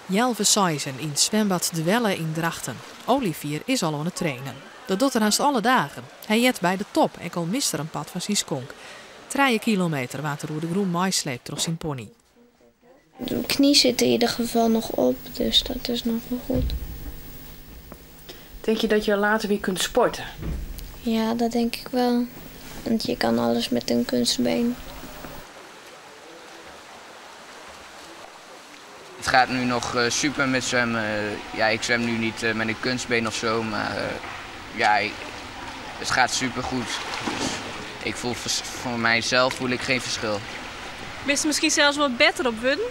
Healwei seizen yn swimbad De Welle yn Drachten. Olivier is al oan it trainen. Dat docht er hast alle dagen. Hy heart by de top, ek al mist er in part fan syn skonk. 3 kilometer waard er oer de grûn meisleept troch syn pony. De knie zit er in ieder geval nog op, dus dat is nog wel goed. Denk je dat je later weer kunt sporten? Ja, dat denk ik wel. Want je kan alles met een kunstbeen. Het gaat nu nog super met zwemmen. Ja, ik zwem nu niet met een kunstbeen of zo, maar ja, het gaat super goed. Dus ik voel voor mijzelf voel ik geen verschil. Ben je miskien sels wat better op wurden?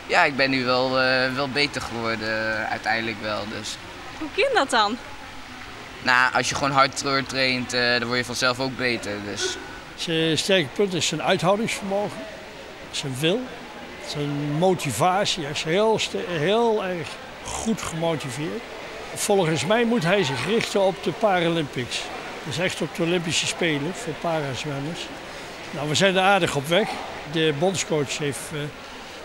Ja, ik ben nu wel beter geworden, uiteindelijk wel. Dus. Hoe kin dat dan? Nou, als je gewoon hard traint, dan word je vanzelf ook beter. Dus. Zijn sterke punt is zijn uithoudingsvermogen, zijn wil, zijn motivatie. Hij is heel erg goed gemotiveerd. Volgens mij moet hij zich richten op de Paralympics. Dus echt op de Olympische Spelen voor parazwemmers. Nou, we zijn er aardig op weg. De bondscoach heeft,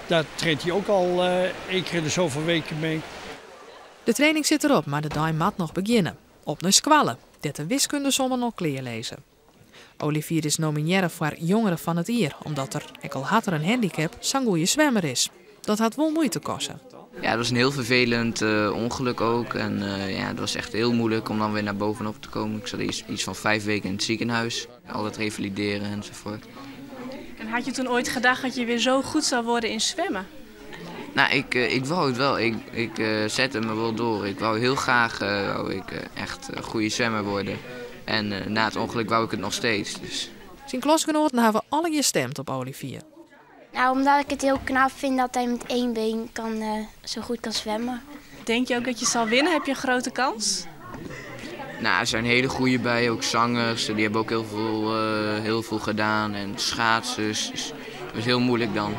daar traint hij ook al één keer in de zoveel weken mee. De training sit derop, mar de dei moat noch begjinne. Op nei skoalle, dêr't de wiskundesommen noch klear lizze. Olivier is nominearre foar jongere fan it jier, omdat er, ek al hat er in handicap, sa'n goede swimmer is. Dat hat wol muoite koste. Ja, het was een heel vervelend ongeluk ook. En ja, het was echt heel moeilijk om dan weer naar bovenop te komen. Ik zat iets van 5 weken in het ziekenhuis. Altijd revalideren enzovoort. En had je toen ooit gedacht dat je weer zo goed zou worden in zwemmen? Nou, ik wou het wel. Ik zette me wel door. Ik wou heel graag wou ik, echt een goede zwemmer worden. En na het ongeluk wou ik het nog steeds. Dus. Syn klasgenoaten hawwe allegear stimd op Olivier. Nou, omdat ik het heel knap vind dat hij met één been zo goed kan zwemmen. Denk je ook dat je zal winnen? Heb je een grote kans? Nou, er zijn hele goede bij, ook zangers. Die hebben ook heel veel gedaan en schaatsers. Dus het is heel moeilijk dan.